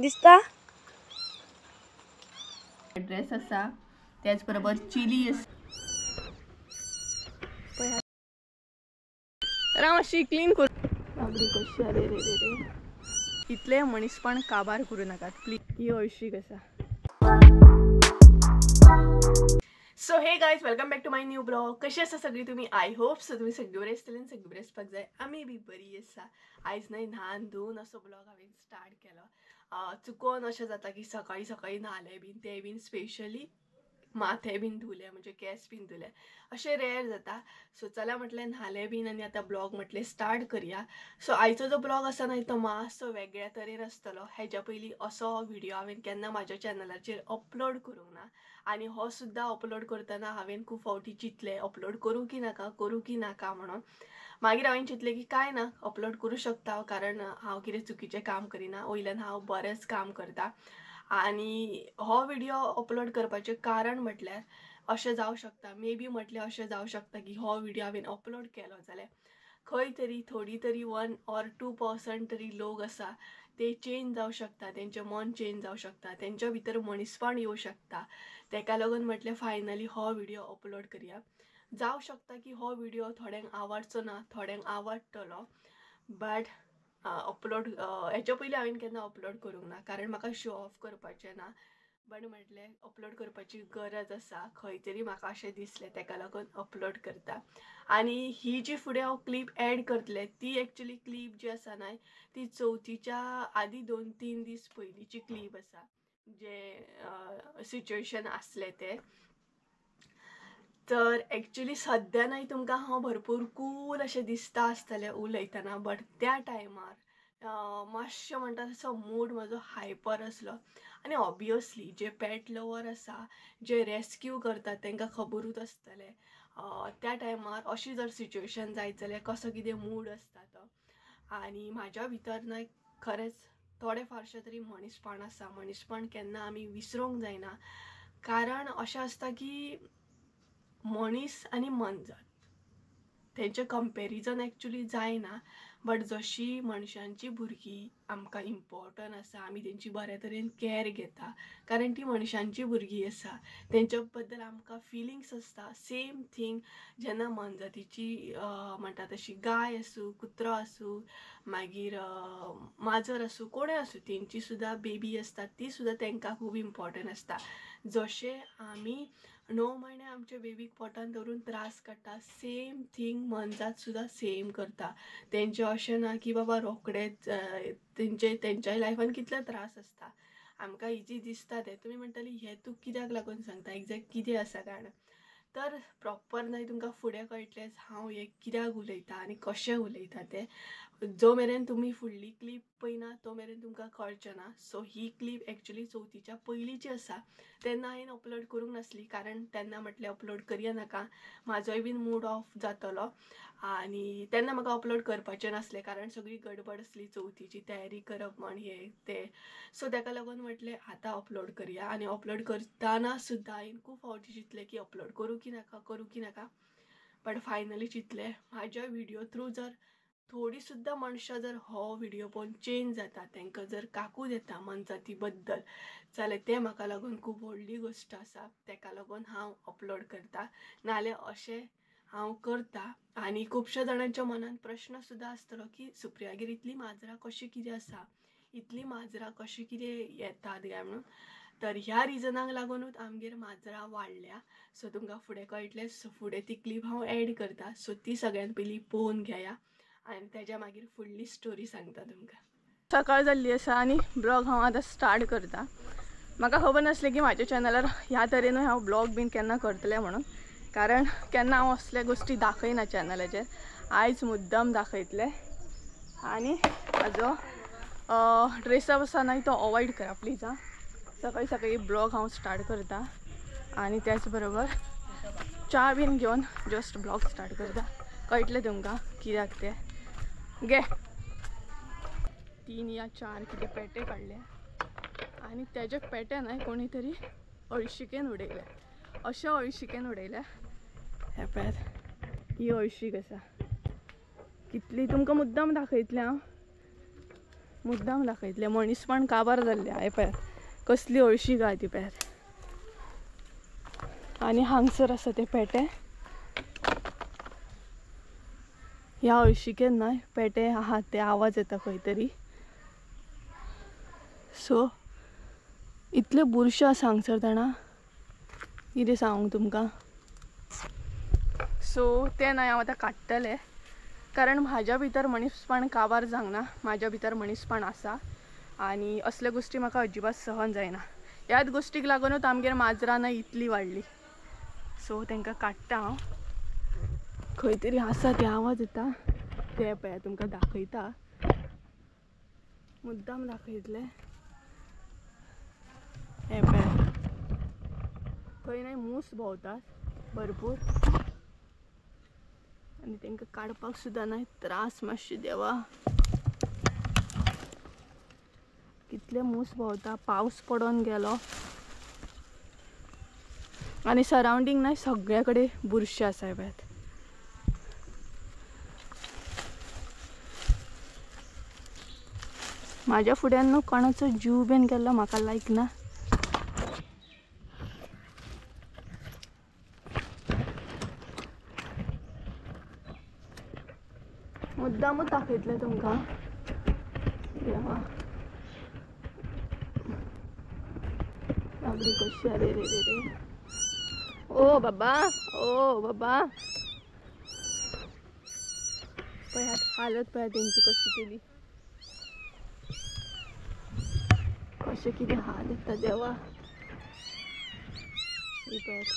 दिसता ड्रेस आसा, त्याच बरोबर चिली आसा। मातशी क्लीन कर बाबडी कशी। अरे रे रे रे, इतले मनीसपण काबार करू नाकात प्लीज। ही हळशीक आसा। So hey guys, welcome back to my new blog. कशी आसा सगळी तुम्ही? I hope so तुम्ही सगळी बरी आसतली आनी सगळी बरी आसपाक जाय। आमी बी बरी आसा। आयज न्हय न्हान धुवन असो ब्लॉग हांवें स्टार्ट केलो। चुकोन अशें जाता की सकाळी सकाळी न्हालें बीन, तें बीन स्पेशली माथें बीन धुलें, म्हणजे केंस बीन धुले, अशें रेर जाता। सो चला म्हटलें न्हालें बीन आनी आतां ब्लॉग म्हटलें स्टार्ट करया। सो आयचो जो ब्लॉग आसा न्हय तो मातसो वेगळ्या तरेन आसतलो। हेज्या पयलीं असो व्हिडियो हांवें केन्ना म्हाज्या चॅनलाचेर अपलोड करूंक ना आनी हो सुद्दां अपलोड करतना हांवें खूब फावटी चिंतलें अपलोड करूं की नाका, करूं की नाका म्हणून। मागीर हांवें चिंतलें की कांय ना, अपलोड करूं शकता, कारण हांव कितें चुकीचें काम करिना, वयल्यान हांव बरेंच काम करता। आनी हो व्हिडियो अपलोड करपाचें कारण म्हटल्यार अशें जावं शकता, मे बी म्हटल्यार अशें जावं शकता की हो व्हिडियो हांवें अपलोड केलो जाल्यार खंय तरी थोडी तरी 1 or 2% तरी लोक आसा ते चेंज जावं शकता, तेंचें मन चेंज जावं शकता, तेंच्या भितर मनीसपण येवं शकता। तेका लागून म्हटलें फायनली हो व्हिडियो अपलोड करया। जावं शकता की हो व्हिडियो थोड्यांक आवडचो ना, थोड्यांक आवडटलो, बट अपलोड हेच्या पयलीं हांवें केन्ना अपलोड करूंक ना, कारण म्हाका शो ऑफ करपाचें ना। बट म्हटलें अपलोड करपाची गरज आसा, खंय तरी म्हाका अशें दिसलें, तेका लागून अपलोड करता। आनी ही जी फुडें हांव क्लिप एड करतलें ती एक्चुली क्लिप जी आसा न्हय ती चवथीच्या आदी 2-3 दीस पयलींची क्लिप आसा, जे सिच्युएशन आसलें तें। तर एक्चुली सद्या न्हय तुमकां हांव भरपूर कूल अशें दिसता आसतलें उलयतना, बट त्या टायमार मातशें म्हणटा तसो मूड म्हजो हायपर आसलो। आनी ऑबियसली जे पेट लवर आसा, जे रेस्क्यू करतात तांकां खबरूच आसतलें त्या टायमार अशी जर सिच्युएशन जायत जाल्यार कसो कितें मूड आसता तो। आनी म्हाज्या भितर न्हय खरेंच थोडें फारशें तरी मनीसपण आसा। मनीसपण केन्ना आमी विसरूंक जायना, कारण अशें आसता की मनीस आनी मनजात तेंचें कंपेरिजन एक्चुली जायना, बट जशी मनशांची भुरगीं आमकां इम्पॉर्टंट आसा, आमी तेंची बऱ्या तरेन कॅर घेता, कारण ती मनशांची भुरगीं आसा, तेंच्या बद्दल आमकां फिलिंग्स आसता। सेम थींग जेन्ना मनजातीची म्हणटा तशी गाय आसूं, कुत्रो आसूं, मागीर माजर आसूं, कोणूय आसूं, तेंची सुद्दां बेबी आसता, ती सुद्दां तेंकां खूब इम्पॉर्टंट आसता। जशें आमी 9 म्हयने आमच्या बेबीक पोटान दवरून त्रास काडटा, सेम थींग मनजात सुद्दां सेम करता। तेंचें अशें ना की बाबा रोखडेच तेंच्याय लायफान कितले त्रास आसता, आमकां इजी दिसता तें। तुमी म्हणटली हें तूं कित्याक लागून सांगता, एग्जॅक्ट कितें आसा कारण? तर प्रॉपर न्हय तुमकां फुडें कळटलेंच हांव हें कित्याक उलयता आनी कशें उलयता तें। जो मेरेन तुमी फुडली क्लिप पळयना तो मेरेन तुमकां कळचें ना। सो ही क्लिप एक्चुली चवथीच्या पयलींची आसा, तेन्ना हांवें अपलोड करूंक नासली, कारण तेन्ना म्हटलें अपलोड करया नाका, म्हाजोय बीन मूड ऑफ जातलो आनी तेन्ना म्हाका अपलोड करपाचें नासलें, कारण सगळी गडबड आसली चवथीची तयारी करप म्हण हें तें। सो तेका लागून म्हटलें आतां अपलोड करया। आनी अपलोड करतना सुद्दां हांवें खूब फावटी चिंतलें की अपलोड करूं की नाका, करूं की नाका, बट फायनली चिंतलें म्हाज्या व्हिडियो थ्रू जर थोडी सुद्दां मनशां जर हो व्हिडियो पळोवन चेंज जाता, तांकां जर काकूत येता मनजाती बद्दल, जाल्यार तें म्हाका लागून खूब व्हडली गोश्ट आसा, तेका लागून हांव अपलोड करता, नाल्यार अशें हांव करता। आनी खुबश्या जाणांच्या मनान प्रश्न सुद्दां आसतलो की सुप्रियागेर इतली माजरां कशीं कितें आसा, इतली माजरां कशीं कितें येतात काय म्हणून। तर ह्या रिजनाक लागूनच आमगेर माजरां वाडल्या। सो तुमकां फुडें कळटलें। सो फुडें ती क्लिप हांव एड करता, सो ती सगळ्यान पयलीं पळोवन घेया आनी तेज्या मागीर फुडली स्टोरी सांगता तुमकां। सकाळ जाल्ली आसा आनी ब्लॉग हांव आतां स्टार्ट करता। म्हाका खबर नासलें की म्हाज्या चॅनलार ह्या तरेनूय हांव ब्लॉग बीन केन्ना करतलें म्हणून, कारण केन्ना हांव असल्या गोश्टी दाखयना चॅनलाचेर। आयज मुद्दम दाखयतलें। आनी म्हाजो ड्रेसअप आसा न्हय तो अवॉयड करा प्लीज आं। सकाळी सकाळी ब्लॉग हांव स्टार्ट करता आनी त्याच बरोबर च्या बीन घेवन जस्ट ब्लॉग स्टार्ट करता। कळटलें तुमकां कित्याक तें। गे 3 या 4 कितें पेटे काडले आनी तेजे पेटे न्हय कोणी तरी हळशिकेन उडयले, अशें हळशिकेन उडयले। हें पळयात, ही हळशीक आसा कितली, तुमकां मुद्दम दाखयतलें हांव। मुद्दाम दाखयतलें. मनीसपण काबार जाल्लें हांवें पळयात कसली हळशीक आहा ती पळयात. आनी हांगसर आसा ते पेटे. ह्या हळशिकेन न्हय पेटे आहा ते आवाज येता खंय तरी. सो इतले बुरशे आसा हांगसर जाणा, कितें सांगू तुमकां. सो तें न्हय हांव आतां काडटलें, कारण म्हाज्या भितर मनीसपण काबार जावंक ना, म्हाज्या भितर मनीसपण आसा आनी असल्या गोश्टी म्हाका अजिबात सहन जायना. ह्याच गोश्टीक लागूनच आमगेर माजरां न्हय इतली वाडली. सो तांकां काडटा हांव. खंय तरी आसा ते आवाज येता ते पळया तुमकां दाखयता, मुद्दाम दाखयतलें. हें पळया खंय न्हय मूस भोंवतात भरपूर आनी तांकां काडपाक सुद्दां न्हय त्रास मातशे. देवा कितले मूस भोंवता. पावस पडोन गेलो आनी सरावंडींग न्हय सगळ्या कडेन बुरशे आसा पळयात. म्हाज्या फुड्यान न्हू कोणाचो जीव बीन गेल्लो म्हाका लायक ना. मुद्दामूच दाखयतलें तुमकां. देवा बाबडी कशी. अरे रे रे रे ओ बाबा, ओ बाबा पळयात हालत पळयात तेंची कशी केली, कशें कितें हाल येता देवा. ही पळयात.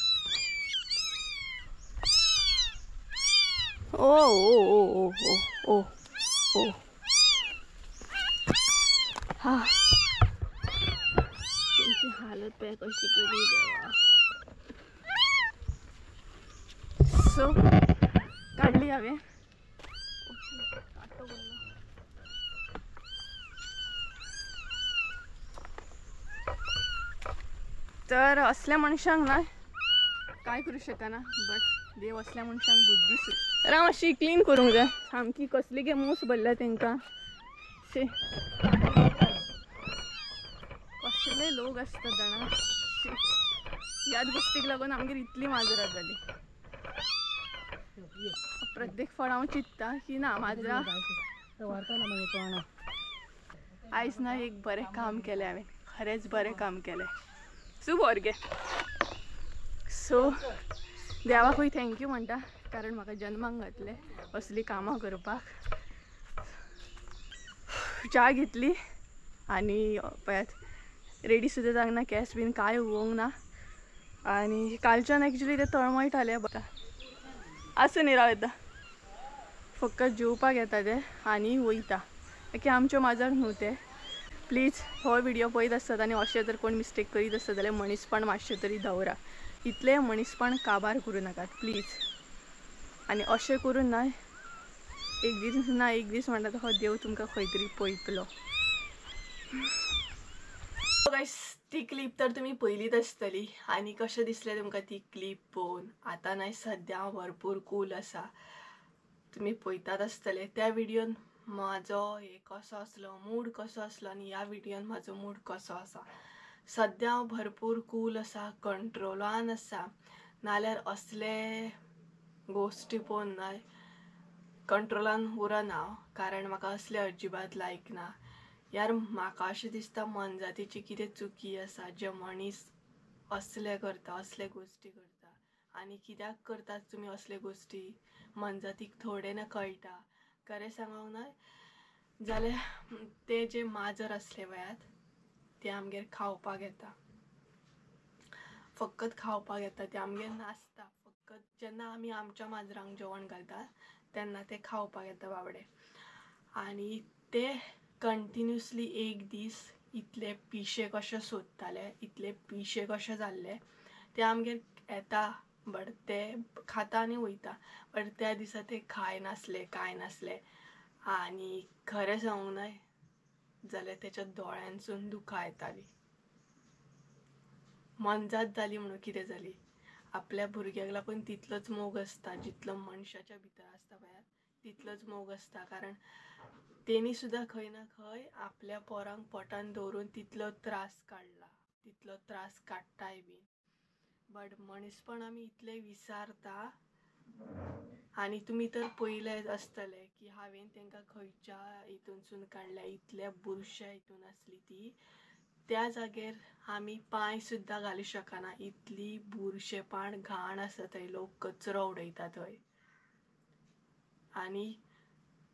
ओ ओ ओ ओ ओ ओ ओ हा तेंची हालत पळय कशी केली देवा. सो काडली हांवें. कांटो पडलो. तर असल्या मनशांक ना काय करूं शकना, बट देव असल्या मनशांक बुद्धी तर हांव मातशी क्लीन करूंक जाय. सामकी कसली गे मूस भरल्या तांकां. शी कसले लोक आसता जाणा. शी ह्याच गोश्टीक लागून आमगेर इतली माजरां जाली. प्रत्येक फावट हांव चिंत्ता की ना माजरां आयज ना एक बरें काम केलें हांवें, खरेंच बरें काम केलें. सुबोर गे. सो देवाकूय thank you म्हणटा, कारण म्हाका जन्माक घातलें असलीं कामां करपाक. च्या घेतली आनी पळयात रेडी सुद्दां जावंक ना, केंस बीन कांय उगोवंक ना. आनी कालच्यान एक्चुली ते तळमळटाले. आसूं न्ही राव येता, फक्त जेवपाक येता ते आनी वयता. की आमच्यो माजर न्हू ते. प्लीज हो व्हिडिओ पळयत आसत आनी अशें जर कोण मिस्टेक करीत आसत जाल्यार मनीसपण मातशें तरी दवरा. इतलें मनीसपण काबार करूं नाकात प्लीज. आनी अशें करून ना एक दीस ना एक दीस म्हणटा तो देव तुमकां खंय तरी पळयतलो. गायस ती क्लिप तर तुमी पयलीच आसतली आनी कशें दिसलें तुमकां ती क्लिप पळोवन. आतां न्हय सद्या हांव भरपूर कूल आसा, तुमी पळयतात आसतले. त्या व्हिडियोन म्हाजो हे कसो आसलो, मूड कसो आसलो आनी ह्या व्हिडियोन म्हाजो मूड कसो आसा. सद्या हांव भरपूर कूल आसा, कंट्रोलान आसा. नाल्यार असले गोश्टी पळोवन न्हय कंट्रोलान उरना हांव, कारण म्हाका असले अजिबात लायक ना. यार म्हाका अशें दिसता मनजातीची कितें चुकी आसा जे मनीस असले करता, असले गोश्टी करता. आनी कित्याक करतात तुमी असले गोश्टी, मनजातीक थोडें ना कळटा. खरें सांगूंक ना जाल्यार ते जे माजर आसले पळयात ते आमगेर खावपाक येता, फकत खावपाक येता, ते आमगेर नासता. फकत जेन्ना आमी आमच्या माजरांक जेवण घालता तेन्ना ते खावपाक येता बाबडे. आनी ते कंटिन्युअसली एक दीस इतले पिशे कशे सोदताले, इतले पिशे कशे जाल्ले. ते आमगेर येता बट ते खाता आनी वयता, बट त्या दिसा ते खाय नासले कांय नासले. आनी खरें सांगूंक न्हय जाल्यार तेच्या दोळ्यांसून दुखां येतालीं. मनजात जाली म्हणून कितें जाली, आपल्या भुरग्याक लागून तितलोच मोग आसता जितलो मनशाच्या भितर आसता पळयात तितलोच मोग आसता. कारण तेणी सुद्दां खंय ना खंय आपल्या पोरांक पोटान दवरून तितलो त्रास काडला, तितलो त्रास काडटाय बीन. बट मनीसपण आमी इतलें विसारता. आनी तुमी तर पयलें आसतलें की हांवें तांकां खंयच्या हितूनसून काडल्या, इतल्या बुरश्या हितून आसली ती. त्या जाग्यार आमी पांय सुद्दां घालूं शकना, इतली बुरशेपण घाण आसा थंय, लोक कचरो उडयता थंय. आनी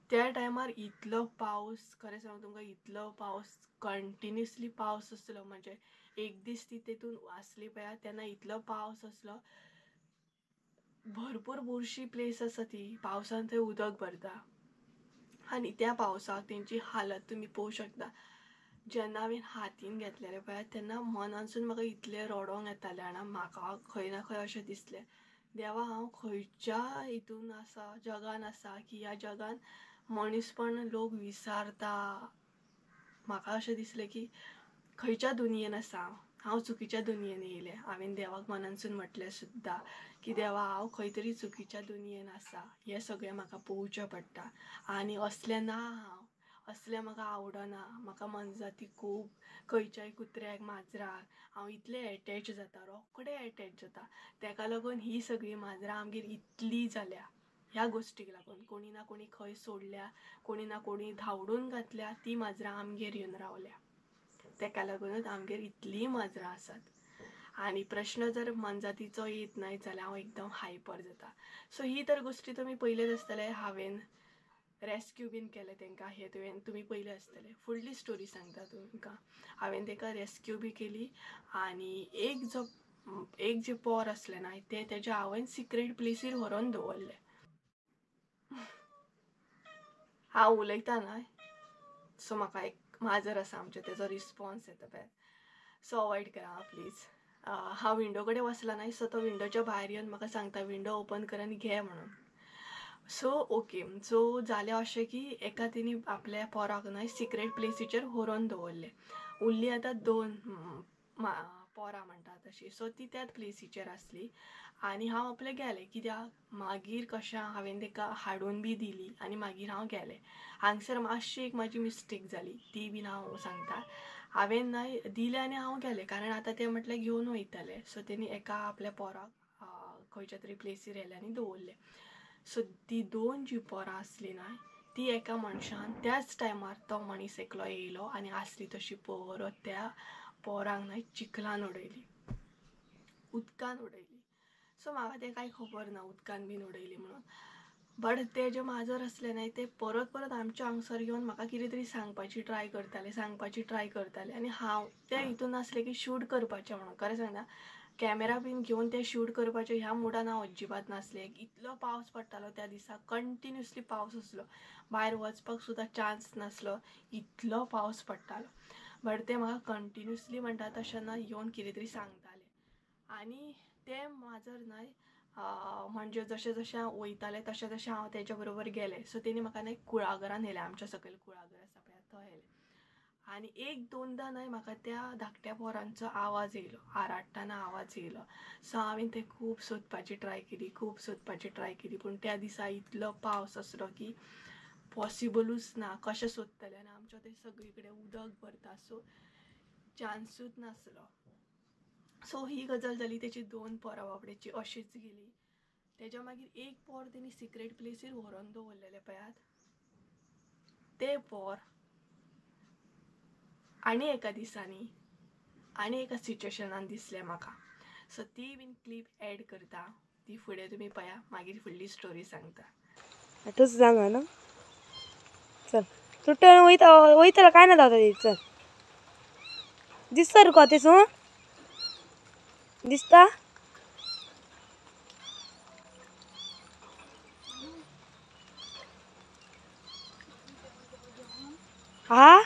त्या टायमार इतलो पावस, खरें सांगू तुमकां इतलो पावस, कंटिन्युअसली पावस आसलो. म्हणजे एक दीस ती तेतून आसली पळया तेन्ना इतलो पावस आसलो, भरपूर बुरशी प्लेस आसा ती, पावसान थंय उदक भरता आनी त्या पावसाक तेंची हालत तुमी पळोवंक शकता. जेन्ना हांवें हातीन घेतलेलें पळया तेन्ना मनानसून म्हाका इतलें रडोंक येतालें जाणा. म्हाका खंय ना खंय अशें दिसलें, देवा हांव खंयच्या हितून आसा, जगान आसा की ह्या जगान मनीसपण लोक विसारता. म्हाका अशें दिसलें की खंयच्या दुनियेन आसा हांव, हांव चुकीच्या दुनियेन येयलें. हांवें देवाक मनानसून म्हटलें सुद्दां की देवा हांव खंय तरी चुकीच्या दुनियेन आसा, हें सगळें म्हाका पळोवचें पडटा आनी असलें ना हांव, असलें म्हाका आवडना. म्हाका मोनजाती खूब, खंयच्याय कुत्र्याक माजराक हांव इतलें एटॅच जाता, रोखडें एटॅच जाता. तेका लागून ही सगळीं माजरां आमगेर इतली जाल्या ह्या गोश्टीक लागून. कोणी ना कोणी खंय सोडल्या, कोणी ना कोणी धांवडून घातल्या, ती माजरां आमगेर येवन रावल्या. तेका लागूनच आमगेर इतलीं माजरां आसात. आनी प्रश्न जर मोनजातीचो येत न्हय जाल्यार हांव एकदम हायपर जाता. सो ही तर गोश्टी तुमी पयलेच आसतले, हांवें रेस्क्यू बीन केलें तांकां, हें तुवें तुमी पयलें आसतलें. फुडली स्टोरी सांगता तुमकां. हांवें ताका रेस्क्यू बी केली आनी एक जो एक जे पोर आसलें ना तें तेज्या आवयन सिक्रेट प्लेसीर व्हरोन दवरलें. हांव उलयता न्हय सो म्हाका एक माजर आसा आमचें, तेजो रिस्पोन्स येता पळय, सो अवॉयड करा प्लीज. हांव विंडो कडेन बसला न्हय सो तो विंडोच्या भायर येवन म्हाका सांगता विंडो ओपन कर आनी घे म्हणून. सो ओके, सो जालें अशें की एका तेणी आपल्या पोराक न्हय सिक्रेट प्लेसीचेर व्हरोन दवरलें. उरली आतां दोन पोरां म्हणटा तशीं. सो ती त्याच प्लेसीचेर आसली आनी हांव आपलें गेलें कित्याक मागीर कशें हांवें ताका हाडून बी दिली आनी मागीर हांव गेलें. हांगसर मातशी एक म्हाजी मिस्टेक जाली, ती बीन हांव सांगता. हांवें न्हय दिलें आनी हांव गेलें, कारण आतां तें म्हटलें घेवन वयतले. सो तेणी एका आपल्या पोराक खंयच्या तरी प्लेसीर व्हेलें आनी दवरलें. सो ती दोन जी पोरां आसली न्हय ती एका मनशान त्याच टायमार तो मनीस एकलो येयलो आनी आसली तशी परत त्या पोरांक न्हय चिखलान उडयली, उदकान उडयली. सो म्हाका तें कांय खबर ना उदकान बीन उडयली म्हणून. बट ते जे माजर आसले न्हय ते परत परत आमच्या हांगसर येवन म्हाका कितें तरी सांगपाची ट्राय करताले, सांगपाची ट्राय करताले. आनी हांव त्या हितून आसलें की शूट करपाचें म्हणून. खरें सांगता कॅमेरा बीन घेवन ते शूट करपाचें ह्या मुडान हांव अजिबात नासलें. इतलो पावस पडटालो त्या दिसा, कंटिन्युअसली पावस आसलो, भायर वचपाक सुद्दां चान्स नासलो, इतलो पावस पडटालो. बट ते म्हाका कंटिन्युअसली म्हणटा तशें ना येवन कितें तरी सांगताले. आनी तें माजर न्हय म्हणजे जशें जशें हांव वयतालें तशें तशें हांव तेज्या बरोबर गेलें. सो तेणी म्हाका न्हय कुळागरान व्हेलें, आमच्या सकयल कुळागर आसा पळय थंय व्हेलें. आनी एक दोनदां न्हय म्हाका त्या धाकट्या पोरांचो आवाज येयलो, आराडटना आवाज येयलो. सो हांवें तें खूब सोदपाची ट्राय केली, खूब सोदपाची ट्राय केली, पूण त्या दिसा इतलो पावस आसलो की पॉसिबलूच ना कशें सोदतलें. आनी आमच्या थंय सगळी कडेन उदक भरता, सो चान्सूच नासलो. सो ही गजाल जाली तेची दोन पोरां बाबडेची अशीच गेली. तेज्या मागीर एक पोर तेणी सिक्रेट प्लेसीर व्हरोन दवरलेलें पळयात, तें पोर आनी एका दिसांनी आनी एका सिच्युएशनान दिसलें म्हाका. सो ती बीन क्लिप एड करता, ती फुडें तुमी पळया, मागीर फुडली स्टोरी सांगता. आतांच सांगा न्हू. चल तुटन वयता वयतलो काय ना जाता चल दिसता तुका तेसून दिसता. हा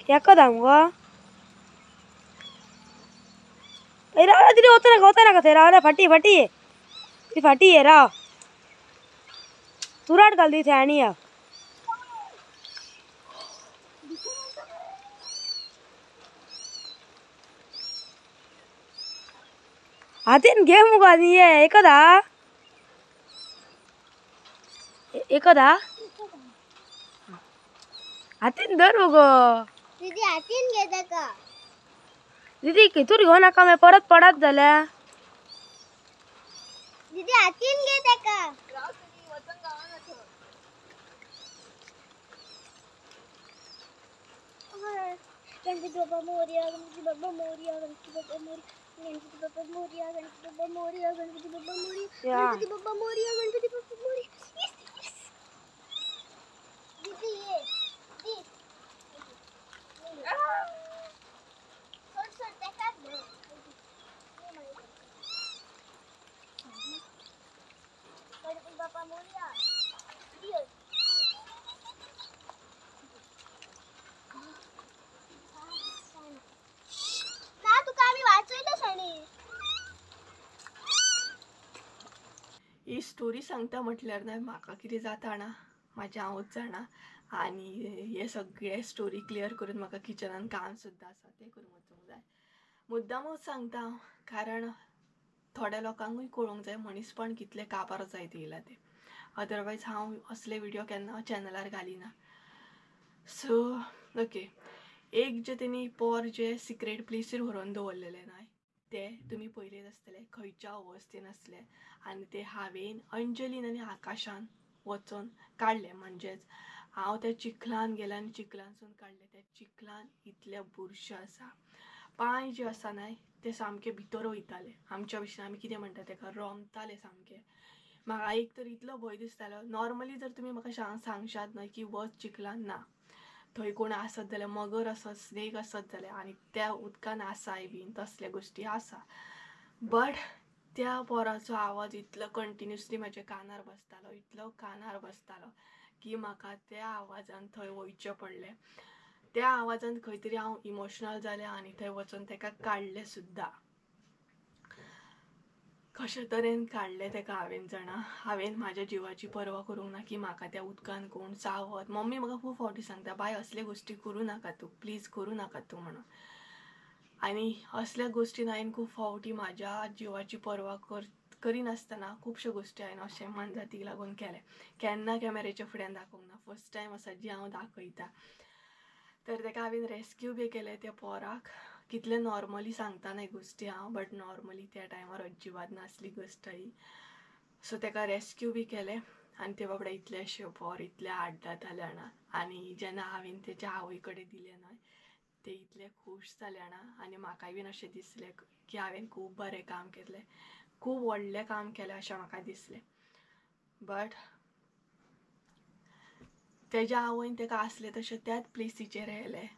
एकदा मुगो राव तरी वता नाका, वता नाका थंय रावल्या. फाटी फाटी ये, ती फाटी ये, राव तुराट घाल दी थंय आनी या. हातीन घे मुगो आनी ये एकदा एकदा. हातीन धर मगो दीदी, हातीन घे ताका. दीदी कितूर घेऊ नका, मी परत पडत जाल्या. दीदी हातीन घे ताका. गणपती बाप्पा मोरया, गणपती बाप्पा मोरया, गणपती बाप्पा मोरया, गणपती बाप्पा मोरया, गणपती बाप्पा मोरया, गणपती बाप्पा मोरया, गणपती बाप्पा मोरया, गणपती बाप्पा मोरया. Yes yes. दीदी ये दी सोड सोड ताका. गणपती बाप्पा मोरया. ना तुका आमी वाचयलो शाणी. ही स्टोरी सांगता म्हटल्यार न्हय म्हाका कितें जाता ना म्हाजें हांवूच जाणा. आनी हे सगळे स्टोरी क्लियर करून म्हाका किचनान काम सुद्दां आसा तें करूंक वचूंक जाय. मुद्दामूच सांगता हांव, कारण थोड्या लोकांकूय कळोंक जाय मनीसपण कितलें काबार जायत येयलां तें. अदरवायज हांव असले विडियो केन्ना चॅनलार घालिना. सो ओके, एक जे तेणी पोर जे सिक्रेट प्लेसीर व्हरोन दवरलेलें न्हय ते तुमी पयलींच आसतले खंयच्या अवस्थेन आसले आनी ते हांवेन अंजलीन आनी आकाशान वचोन काडले. म्हणजेच हांव त्या चिखलान गेलें आनी चिखलानसून काडलें. त्या चिखलान इतले बुरशे आसा, पांय जे आसा न्हय ते सामके भितर वयताले. आमच्या भशेन आमी कितें म्हणटा तेका रोमताले सामके. म्हाका एक तर इतलो भंय दिसतालो. नॉर्मली जर तुमी म्हाका सांगशात न्हय की वच चिखलान, ना थंय कोण आसत जाल्यार मगर आसत, स्नेक आसत जाल्यार, आनी त्या उदकान आसाय बीन तसले गोश्टी आसा. बट त्या पोराचो आवाज इतलो कंटिन्युअसली म्हाज्या कानार बसतालो, इतलो कानार बसतालो की म्हाका त्या आवाजान थंय वयचें पडलें. त्या आवाजान खंय तरी हांव इमोशनल जालें आनी थंय वचोन तेका काडलें सुद्दां. कशे तरेन काडलें तेका हांवेन जाणा. हांवेन म्हाज्या जिवाची पर्वा करूंक ना की म्हाका त्या उदकान कोण चावत. मम्मी म्हाका खूब फावटी सांगता, बाय असले गोश्टी करूं नाका तूं, प्लीज करूं नाका तूं म्हणून. आनी असल्या गोश्टीन हांवें खूब फावटी म्हाज्या जिवाची पर्वा करिनासतना खुबश्यो गोश्टी हांवें अशें मनजातीक लागून केलें. केन्ना कॅमेरेच्या फुड्यान दाखोवंक ना, फर्स्ट टायम आसा जी हांव दाखयता. तर तेका हांवें रेस्क्यू बी केलें त्या पोराक. कितलें नॉर्मली सांगता न्हय गोश्टी हांव, बट नॉर्मली त्या टायमार अजिबात नासली गोश्ट ही. सो तेका रेस्क्यू बी केलें आनी ते बाबडे इतलेशे पोर इतले आड्डताले जाणा. आनी जेन्ना हांवें तेच्या आवय कडेन दिलें न्हय ते इतले खूश जाले जाणा. आनी म्हाकाय बीन अशें दिसलें की हांवें खूब बरें काम केलें, खूब व्हडलें काम केलें अशें म्हाका दिसलें. बट तेज्या आवयन तेका आसलें तशें त्याच प्लेसीचेर येयलें,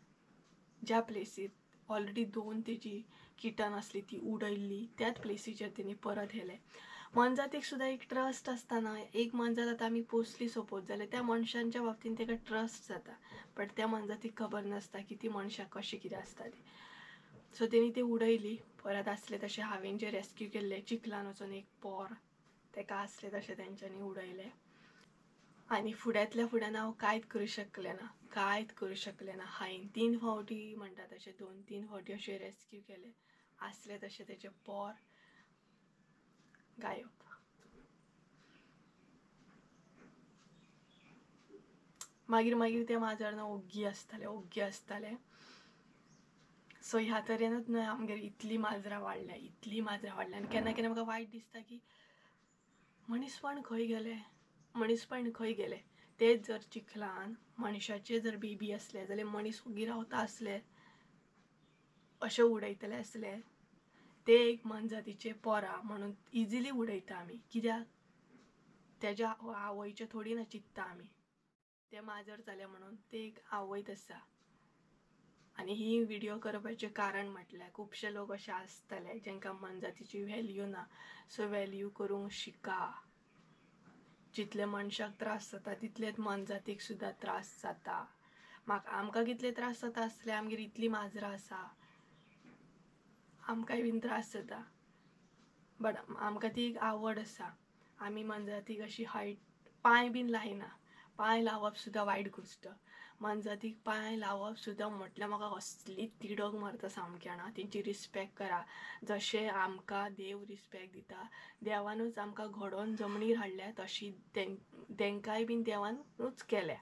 ज्या प्लेसीर ऑलरेडी दोन तेजी किटन आसली ती उडयल्ली, त्याच प्लेसीचेर तेणी परत येयलें. मनजातीक सुद्दां एक ट्रस्ट आसता न्हय. एक मनजात आतां आमी पोसली सपोज जाल्यार त्या मनशांच्या बाबतीन तेका ट्रस्ट जाता, बट त्या मनजातीक खबर नासता की ती मनशां कशी कितें आसता ती. सो तेणी ती उडयली परत आसलें तशें. हांवें जे रेस्क्यू केल्लें चिखलान वचोन एक पोर तेका आसलें तशें तेंच्यांनी उडयलें. आनी फुड्यांतल्या फुड्यान हांव कांयच करूं शकलें ना, कांयच करूं शकलें ना. हांवें 3 फावटी म्हणटा तशें 2-3 फावटी अशें रेस्क्यू केलें, आसलें तशें तेचें पोर गायब. मागीर मागीर तें माजर न्हू ओग्गी आसतालें, ओग्गी आसतालें. सो ह्या तरेनूच न्हय आमगेर इतली माजरां वाडल्या, इतली माजरां वाडल्या. आनी केन्ना केन्ना म्हाका वायट दिसता की मनीसपण खंय गेलें, मनीसपण खंय गेलें. तेच जर चिखलान मनशाचे जर बेबी आसले जाल्यार मनीस ओगी रावता आसले, अशें उडयतले आसले. ते एक मनजातीचे पोरां म्हणून इजिली उडयता आमी, कित्याक तेज्या आवयचें थोडी ना चिंत्ता आमी, ते माजर जालें म्हणून ते एक आवयत आसा. आनी ही व्हिडियो करपाचें कारण म्हटल्यार खुबशे लोक अशे आसतले जांकां मनजातीची व्हॅल्यू ना. सो व्हॅल्यू करूंक शिका. जितले मनशाक त्रास जाता तितलेच मनजातीक सुद्दां त्रास जाता. म्हाका आमकां कितले त्रास जाता आसले, आमगेर इतली माजरां आसा, आमकांय बीन त्रास जाता, बट आमकां ती एक आवड आसा. आमी मनजातीक अशी हायट पांय बीन लायना, पांय लावप सुद्दां वायट गोश्ट. मनजातीक पांय लावप सुद्दां म्हटल्यार म्हाका असली तिडक मारता सामकी जाणा. तेंची रिस्पेक्ट करा, जशें आमकां देव रिस्पेक्ट दिता, देवानूच आमकां घडोवन जमनीर हाडल्या तशी तेंकांय बीन देवानूच केल्या.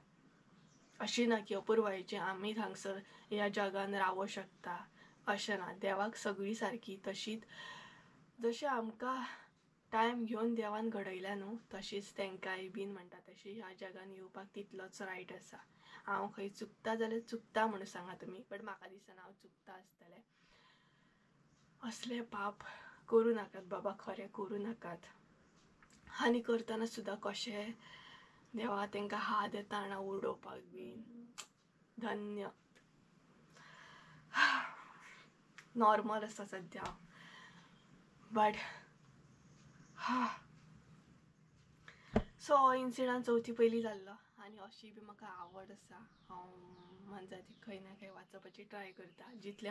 अशी ना की अपुरबायेची आमी हांगसर ह्या जगान रावों शकता अशें ना. देवाक सगळीं सारकी तशीच जशें आमकां टायम घेवन देवान घडयल्या न्हू तशीच तेंकांय बीन म्हणटा तशी ह्या जगान येवपाक तितलोच रायट आसा. हांव खंय चुकता जाल्यार चुकता म्हणून सांगा तुमी, बट म्हाका दिसना हांव चुकता आसतलें. असले पाप करूं नाकात बाबा, खरें करूं नाकात. आनी करतना सुद्दां कशें देवा तेंकां हात येता जाणा उडोवपाक बीन. धन्य नॉर्मल आसा सद्या, बट सो हो इन्सिडंट चवथी पयलीं जाल्लो. आनी अशी बी म्हाका आवड आसा, हांव मोनजातीक खंय ना खंय वाचोवपाची ट्राय करता, जितलें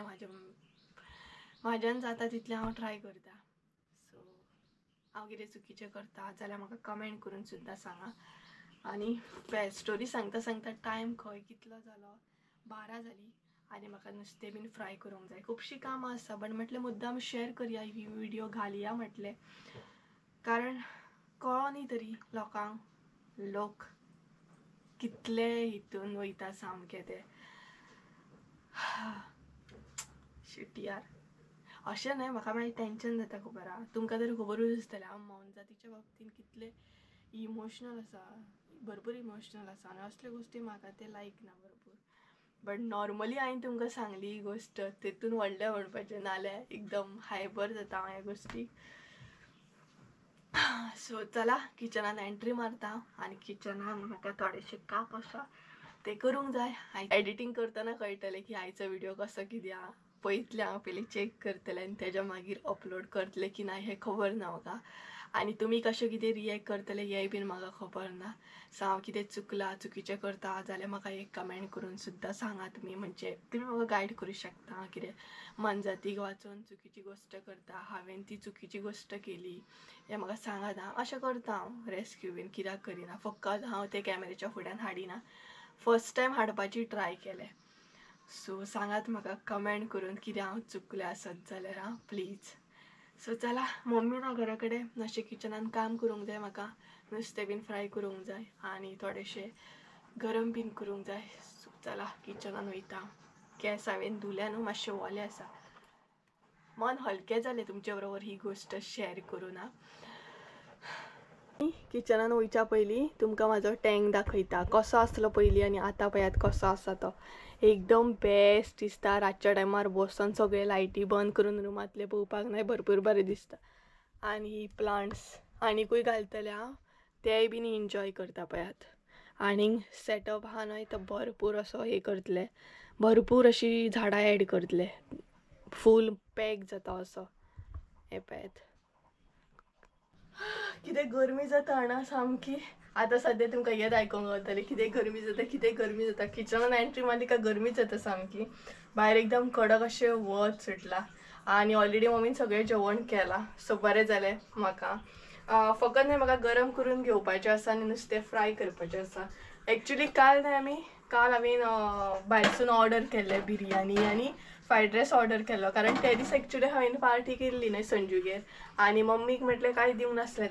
म्हाज्यान जाता तितलें हांव ट्राय करता. सो हांव कितें चुकीचें करता जाल्यार म्हाका कमेंट करून सुद्दां सांगा. आनी स्टोरी सांगता सांगता टायम खंय कितलो जालो, 12 जाली आनी म्हाका नुस्तें बीन फ्राय करूंक जाय. खुबशीं कामां आसा, बट म्हटलें मुद्दाम शेर करया, ही व्हिडियो घालया म्हटलें, कारण कळो न्ही तरी लोकांक लोक कितले हितून वयता सामके ते. शीट यार, अशें न्हय म्हाका मागीर टेंशन जाता खबर आहा, तुमकां तर खबरूच आसतलें हांव मोनजातीच्या बाबतीन कितलें इमोशनल आसा, भरपूर इमोशनल आसा आनी असल्यो गोश्टी म्हाका ते लायक ना भरपूर. बट नॉर्मली हांवें तुमकां सांगली ही गोश्ट तेतून व्हडलें म्हणपाचें, नाल्यार एकदम हायपर जाता हांव ह्या गोश्टीक. सो चला किचनान एंट्री मारता आनी किचनान म्हाका थोडेशें काम आसा तें करूंक जाय. एडिटींग करतना कळटलें की आयचो व्हिडियो कसो कितें आहा, पळयतलें हांव पयलीं चॅक करतलें आनी तेज्या मागीर अपलोड करतलें की ना हें खबर ना म्हाका. आनी तुमी कशें कितें रिएक्ट करतले हेंय बीन म्हाका खबर ना. सो हांव कितें चुकलां चुकीचें करता जाल्यार म्हाका एक कमेंट करून सुद्दां सांगा तुमी, म्हणजे तुमी म्हाका गायड करूं शकता. कितें मोनजातीक वाचून चुकीची गोश्ट करता, हांवें ती चुकीची गोश्ट केली हें म्हाका सांगात. हांव अशें करता, हांव रेस्क्यू बीन कित्याक करिना, फकत हांव ते कॅमेरेच्या फुड्यान हाडिना, फर्स्ट टायम हाडपाची ट्राय केलें. सो सांगात म्हाका कमेंट करून कितें हांव चुकलें आसत जाल्यार हां प्लीज. सो चला मम्मी ना घरा कडेन, मातशें किचनान काम करूंक जाय म्हाका, नुस्तें बीन फ्राय करूंक जाय आनी थोडेशें गरम बीन करूंक जाय. सो चला किचनान वयता. केंस हांवें धुल्या न्हू, मातशें ओलें आसा, मन हलकें जालें तुमचे बरोबर ही गोश्ट शेर करून. आं किचनान वयच्या पयलीं तुमकां म्हाजो टँक दाखयता कसो आसलो पयलीं आनी आतां पळयात कसो आसा तो. एकदम बेस्ट दिसता. रातच्या टायमार बसोन सगळे लायटी बंद करून रुमांतले पळोवपाक न्हय भरपूर बरें दिसता. आनी ही प्लांट्स आनीकूय घालतले हांव, तेय बीन एन्जॉय करता पळयात. आनीक सेटअप आहा न्हय तो भरपूर असो हे करतले, भरपूर अशी झाडां एड करतले, फूल पॅक जाता असो. हे पळयात कितें गरमी जाता जाणा सामकी. आतां सद्या तुमकां हें आयकूंक गावतलें कितें गरमी जाता, कितें गरमी जाता. किचनान एंट्री मारली काय गरमीच जाता सामकी. भायर एकदम कडक अशें वत सुटलां आनी ऑलरेडी मम्मीन सगळें जेवण केलां, सो बरें जालें म्हाका. फकत न्हय म्हाका गरम करून घेवपाचें आसा आनी नुस्तें फ्राय करपाचें आसा. एक्चुली काल न्हय आमी काल हांवें भायरसून ऑर्डर केल्लें बिरयानी आनी फ्रायड रायस ऑर्डर केल्लो, कारण ते दीस एक्चुली हांवें पार्टी केल्ली न्हय संजूगेर आनी मम्मीक म्हटलें कांय दिवंक नासलें,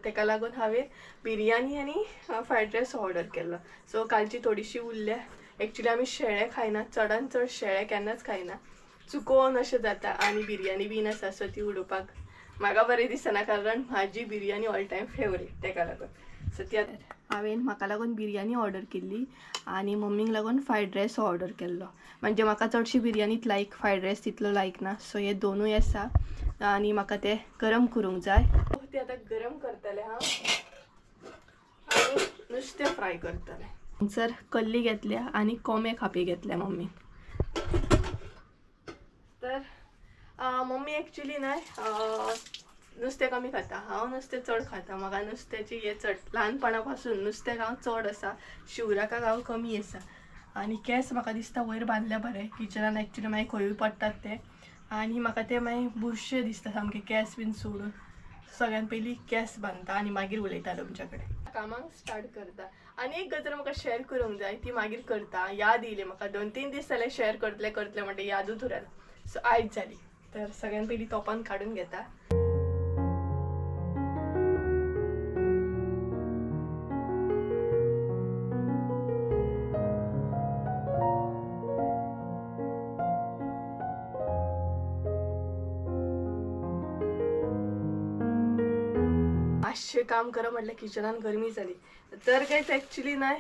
तेका लागून हांवें बिरयानी आनी फ्रायड रायस ऑर्डर केल्लो. सो कालची थोडीशी उरल्या. एक्चुली आमी शेळे खायना, चडान चड शेळे केन्नाच खायना, चुकोवन अशें जाता. आनी बिरयानी बीन आसा सो ती उडोवपाक म्हाका बरें दिसना, कारण म्हाजी बिरयानी ऑल टायम फेवरेट तेका लागून. सो ती हांवें म्हाका लागून बिरयानी ऑर्डर केल्ली आनी मम्मीक लागून फ्रायड रायस ऑर्डर केल्लो. म्हणजे म्हाका चडशी बिरयानीत लायक, फ्रायड रायस तितलो लायक ना. सो हे दोनूय आसा आनी म्हाका ते गरम करूंक जाय. ते आतां गरम करतले हांव आनी नुस्तें फ्राय करतलें. हांगसर कल्ली घेतल्या आनी कोमे खापी घेतल्या मम्मी. तर मम्मी एक्चुली न्हय नुस्तें कमी खाता, हांव नुस्तें चड खाता. म्हाका नुस्त्याची हें चड ल्हानपणा पासून नुस्त्याक हांव चड आसा, शिवराकाक हांव कमी आसा. आनी केंस म्हाका दिसता वयर बांदल्या बरें, किचनान एक्चुली मागीर खंयूय पडटात ते आनी म्हाका ते मागीर बुरशे दिसता सामके केंस बीन सोडून. सगळ्यान पयलीं केंस बांदता आनी मागीर उलयता तुमच्या कडेन. कामाक स्टार्ट करता. आनी एक गजाल म्हाका शेर करूंक जाय, ती मागीर करता. याद येयली म्हाका, 2-3 दीस जाले शेर करतले करतले म्हणटा यादूच उरना. सो आयज जाली. तर सगळ्यान पयलीं तोपान काडून घेता. मातशें काम करप म्हटल्यार किचनान गरमी जाली. तर कांयच एक्चुली न्हय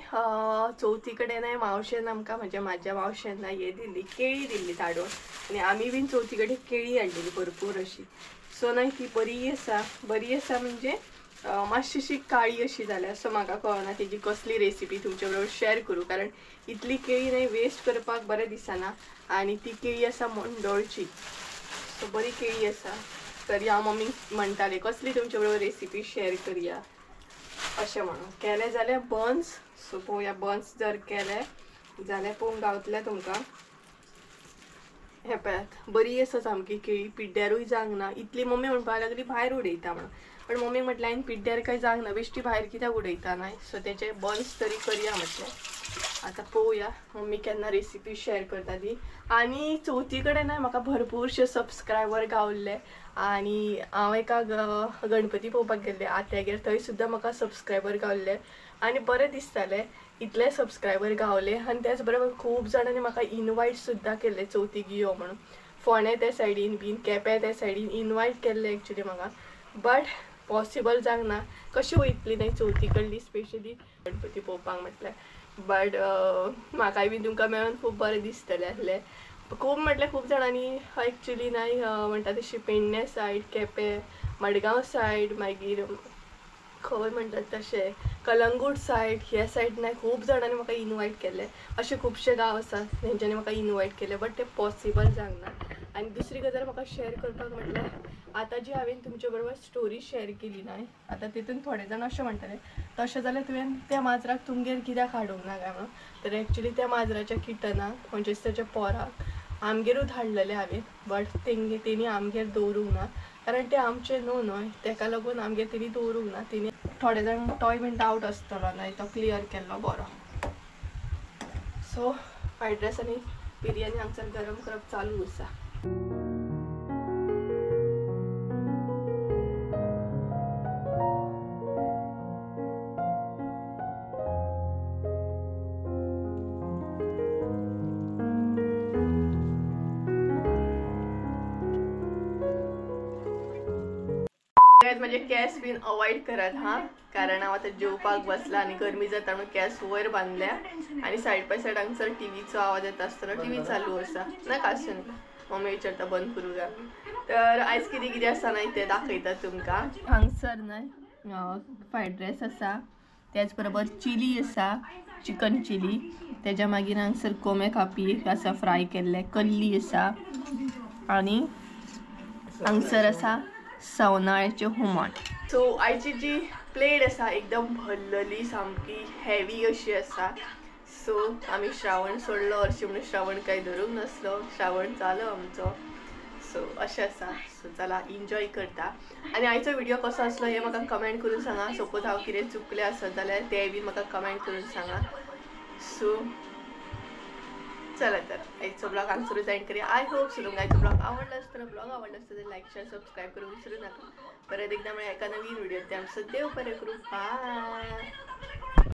चवथी कडेन न्हय मावशेन आमकां म्हणजे म्हाज्या मावशेन न्हय हें दिल्ली केळी दिल्ली धाडून आनी आमी बीन चवथी कडेन केळी हाडलेली भरपूर अशी. सो न्हय ती बरी आसा, बरी आसा म्हणजे मातशी अशी काळी अशी जाल्या. सो म्हाका कळना तेजी कसली रेसिपी तुमच्या बरोबर शेअर करूं, कारण इतली केळी न्हय वेस्ट करपाक बरें दिसना आनी ती केळी आसा मंडोळची. सो बरी केळी आसा. तरी हांव मम्मीक म्हणटालें कसली तुमच्या बरोबर रेसिपी शेअर करया अशें म्हणून. केलें जाल्यार बन्स, सो पळोवया बन्स जर केले जाल्यार पळोवंक गावतले तुमकां. हें पळयात बरी आसा सामकी केळी, पिड्ड्यारूय जावंक ना. इतली मम्मी म्हणपाक लागली भायर उडयता म्हणून, पण मम्मी म्हटलें हांवें पिड्ड्यार कांय जावंक ना, बेश्टी भायर कित्याक उडयता न्हय. सो तेचे बन्स तरी करया म्हटलें. आतां पळोवया मम्मी केन्ना रेसिपी शेअर करता ती. आनी चवथी कडेन न्हय म्हाका भरपूरशे सबस्क्रायबर गावल्ले आनी हांव एका गणपती पळोवपाक गेल्लें आत्यागेर, थंय सुद्दां म्हाका सबस्क्रायबर गावल्ले आनी बरें दिसतालें इतले सबस्क्रायबर गावले. आनी त्याच बरोबर खूब जाणांनी म्हाका इनवायट सुद्दां केल्लें चवथीक यो म्हणून, फोंडें त्या सायडीन बीन केपें त्या सायडीन इनवायट केल्लें एक्चुली म्हाका, बट पॉसिबल जावंक ना. कशी वयतली न्हय चवथी कडली स्पेशली गणपती पळोवपाक म्हटल्यार. बट म्हाकाय बी तुमकां मेळून खूब बरें दिसतलें आसलें. खूब म्हटल्यार खूब जाणांनी एक्चुली न्हय म्हणटा तशी पेडणे सायड, केपें, मडगांव सायड, मागीर खंय म्हणटात तशें कलंगूट सायड, ह्या सायड न्हय खूब जाणांनी म्हाका इनवायट केल्लें. अशे खुबशे गांव आसात तेंच्यांनी म्हाका इनवायट केलें, बट तें पॉसिबल जावंक ना. आनी दुसरी गजाल म्हाका शेअर करपाक म्हटल्यार आतां जी हांवें तुमचे बरोबर स्टोरी शेअर केली न्हय, आतां तितून थोडे जाण अशें म्हणटले तशें जाल्यार तुवें त्या माजराक तुमगेर कित्याक हाडूंक ना काय म्हणून. तर एक्चुली त्या माजराच्या किटनाक म्हणजेच ताच्या पोराक आमगेरूच हाडलेलें हांवें, बट तेंगे तेणी आमगेर दवरूंक ना, कारण ते आमचें न्हू न्हय, तेका लागून आमगेर तेणी दवरूंक ना. तेणी थोडे जाण तोय बीन डावट आसतलो न्हय, तो क्लियर केल्लो बरो. सो फ्रायड रायस आनी बिरयानी हांगसर गरम करप चालू आसा. म्हणजे केस बीन अवॉइड करात हां, कारण हांव आतां जेवपाक बसलां आनी गरमी जाता म्हणून केस वयर बांदल्या आनी सायड बाय सायड हांगसर टीव्हीचो आवाज येता आसतना टीव्ही चालू आसा नाका आसूं, मम्मी विचारता बंद करूं काय. तर आयज कितें कितें आसा न्हय तें दाखयता तुमकां. हांगसर न्हय फ्रायड रायस आसा, त्याच बरोबर चिली आसा, चिकन चिली, तेज्या मागीर हांगसर कोमे कापी आसा फ्राय केल्ले, कल्ली आसा आनी हांगसर आसा सवनाळ्याचें हुमण. सो आयची जी प्लेट आसा एकदम भरलेली सामकी हेवी अशी आसा. सो आमी श्रावण सोडलो हरशीं म्हणून श्रावण कांय धरूंक नासलो, श्रावण जालो आमचो. सो अशें आसा. सो चला एन्जॉय करता. आनी आयचो व्हिडिओ कसो आसलो हें म्हाका कमेंट करून सांगा. सपोज हांव कितें चुकलें आसत जाल्यार तें बी म्हाका कमेंट करून सांगा. सो चला तर आयचो ब्लॉग हांगसरूच एंड करूया. I hope so तुमकां आयचो ब्लॉग आवडलो आसतलो. ब्लॉग आवडलो आसतलो जाल्यार लायक शेअर सबस्क्रायब करूंक विसरूं नाका. परत एकदा मेळया एका नवीन व्हिडिओ. ते आमचो देव बरें करूं. बाय.